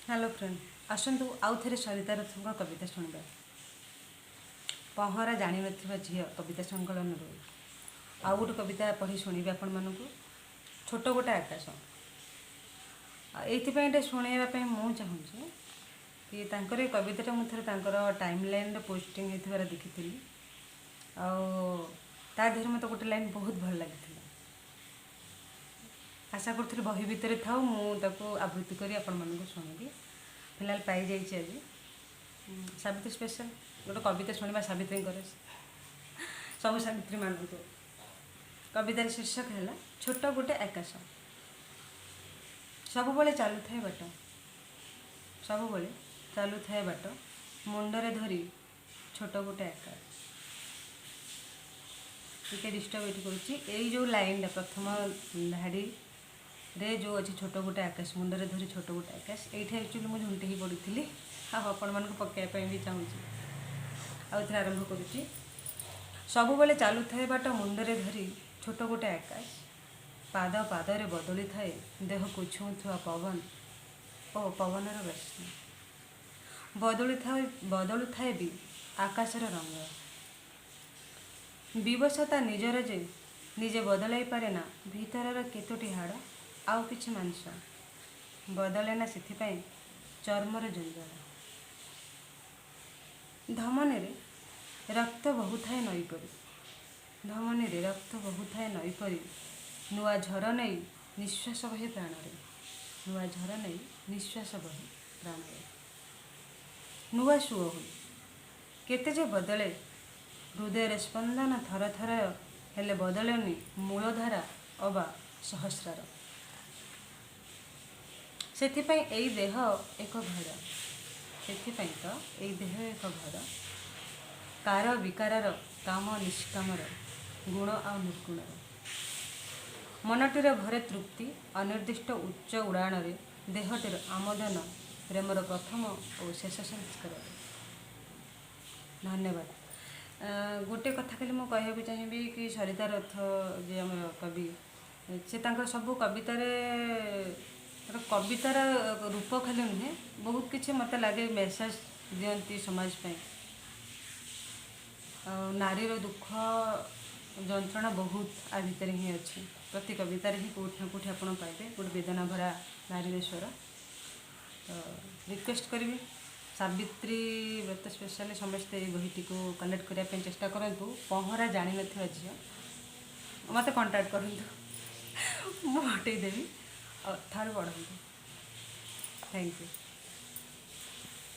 Hello friend, ଆସନ୍ତୁ ଆଉ ଥରେ ସରିତା ରଥଙ୍କ କବିତା ଶୁଣିବା। ପହଁରା ଜାଣିନଥିବା ଝିଅ କବିତା ସଂକଳନରୁ ଆଉ ଗୋଟେ କବିତା ପଢ଼ି ଶୁଣିବି ଆପଣମାନଙ୍କୁ, ଛୋଟ ଗୋଟେ ଆକାଶ। ଆଉ ଏଇଥିପାଇଁ ଏଇଟା ଶୁଣେଇବା ପାଇଁ ମୁଁ ଚାହୁଁଛି କି ତାଙ୍କର ଏ କବିତାଟା ମୁଁ ଥରେ ତାଙ୍କର ଟାଇମ୍ ଲାଇନ୍ରେ ପୋଷ୍ଟିଂ ହେଇଥିବାର ଦେଖିଥିଲି, ଆଉ ତା ଦେହରେ ମୋତେ ଗୋଟେ ଲାଇନ୍ ବହୁତ ଭଲ ଲାଗିଥିଲା। ଆଶା କରୁଥିଲି ବହି ଭିତରେ ଥାଉ, ମୁଁ ତାକୁ ଆବୃତ୍ତି କରି ଆପଣମାନଙ୍କୁ ଶୁଣିବି। ଫିଲହାଲ ପାଇଯାଇଛି ଆଜି। ସାବିତ୍ରୀ ସ୍ପେଶାଲ ଗୋଟେ କବିତା ଶୁଣିବା ସାବିତ୍ରୀଙ୍କର, ସବୁ ସାବିତ୍ରୀମାନଙ୍କୁ। କବିତାର ଶୀର୍ଷକ ହେଲା ଛୋଟ ଗୋଟେ ଆକାଶ। ସବୁବେଳେ ଚାଲୁଥାଏ ବାଟ, ସବୁବେଳେ ଚାଲୁଥାଏ ବାଟ, ମୁଣ୍ଡରେ ଧରି ଛୋଟ ଗୋଟେ ଆକାଶ। ଟିକେ ଡିଷ୍ଟର୍ବ ଏଇଠି କରୁଛି। ଏଇ ଯେଉଁ ଲାଇନ୍ଟା ପ୍ରଥମ ଧାଡ଼ିରେ ଯେଉଁ ଅଛି, ଛୋଟ ଗୋଟେ ଆକାଶ, ମୁଣ୍ଡରେ ଧରି ଛୋଟ ଗୋଟେ ଆକାଶ, ଏଇଠି ଆକ୍ଚୁଆଲି ମୁଁ ଝୁଣ୍ଟି ହେଇ ପଡ଼ିଥିଲି ଆଉ ଆପଣମାନଙ୍କୁ ପକାଇବା ପାଇଁ ବି ଚାହୁଁଛି। ଆଉ ଏଥର ଆରମ୍ଭ କରୁଛି। ସବୁବେଳେ ଚାଲୁଥାଏ ବାଟ, ମୁଣ୍ଡରେ ଧରି ଛୋଟ ଗୋଟେ ଆକାଶ। ପାଦ ପାଦରେ ବଦଳିଥାଏ ଦେହକୁ ଛୁଉଁଥିବା ପବନ ଓ ପବନର ବାସ୍ନା। ବଦଳିଥାଏ, ବଦଳୁଥାଏ ବି ଆକାଶର ରଙ୍ଗ। ବିବଶତା ନିଜର ଯେ ନିଜେ ବଦଳାଇ ପାରେ ନା ଭିତରର କେତୋଟି ହାଡ଼ ଆଉ କିଛି ମାଂସ। ବଦଳେ ନା ସେଥିପାଇଁ ଚର୍ମର ଜଞ୍ଜାଳ। ଧମନୀରେ ରକ୍ତ ବହୁଥାଏ ନଈ ପରି, ଧମନୀରେ ରକ୍ତ ବହୁଥାଏ ନଈ ପରି, ନୂଆ ଝର ନେଇ ନିଶ୍ୱାସ ବହେ ପ୍ରାଣରେ, ନୂଆ ଝର ନେଇ ନିଶ୍ୱାସ ବହେ ପ୍ରାଣରେ, ନୂଆ ସୁଅ ହୋଇ। କେତେ ଯେ ବଦଳେ ହୃଦୟରେ ସ୍ପନ୍ଦନ ଥର ଥର, ହେଲେ ବଦଳେନି ମୂଳଧାରା ଅବା ସହସ୍ରାର। ସେଥିପାଇଁ ଏଇ ଦେହ ଏକ ଘର, ସେଥିପାଇଁ ତ ଏଇ ଦେହ ଏକ ଘର, କାର ବିକାରର, କାମ ନିଷ୍କାମର, ଗୁଣ ଆଉ ନିର୍ଗୁଣର। ମନଟିର ଭରେ ତୃପ୍ତି ଅନିର୍ଦ୍ଦିଷ୍ଟ ଉଚ୍ଚ ଉଡ଼ାଣରେ, ଦେହଟିର ଆମୋଦନ ପ୍ରେମର ପ୍ରଥମ ଓ ଶେଷ ସଂସ୍କାରରେ। ଧନ୍ୟବାଦ। ଗୋଟେ କଥା ଖାଲି ମୁଁ କହିବାକୁ ଚାହିଁବି କି ସରିତା ରଥ ଯିଏ ଆମର କବି, ସେ ତାଙ୍କର ସବୁ କବିତାରେ କବିତାର ରୂପ ଖାଲି ନୁହେଁ, ବହୁତ କିଛି ମୋତେ ଲାଗେ ମେସେଜ ଦିଅନ୍ତି ସମାଜ ପାଇଁ। ଆଉ ନାରୀର ଦୁଃଖ ଯନ୍ତ୍ରଣା ବହୁତ ଆ ଭିତରେ ହିଁ ଅଛି। ପ୍ରତି କବିତାରେ ହିଁ କେଉଁଠି ନା କେଉଁଠି ଆପଣ ପାଇବେ ଗୋଟେ ବେଦନା ଭରା ନାରୀର ସ୍ୱର। ତ ରିକ୍ୱେଷ୍ଟ କରିବି, ସାବିତ୍ରୀ ବ୍ରତ ସ୍ପେଶାଲି ସମସ୍ତେ ଏଇ ବହିଟିକୁ କଲେକ୍ଟ କରିବା ପାଇଁ ଚେଷ୍ଟା କରନ୍ତୁ। ପହଁରା ଜାଣିନଥିବା ଝିଅ ମୋତେ କଣ୍ଟାକ୍ଟ କରନ୍ତୁ, ମୁଁ ପଠେଇଦେବି। ଆଉ ଥରେ ପଢ଼ନ୍ତୁ। Thank you.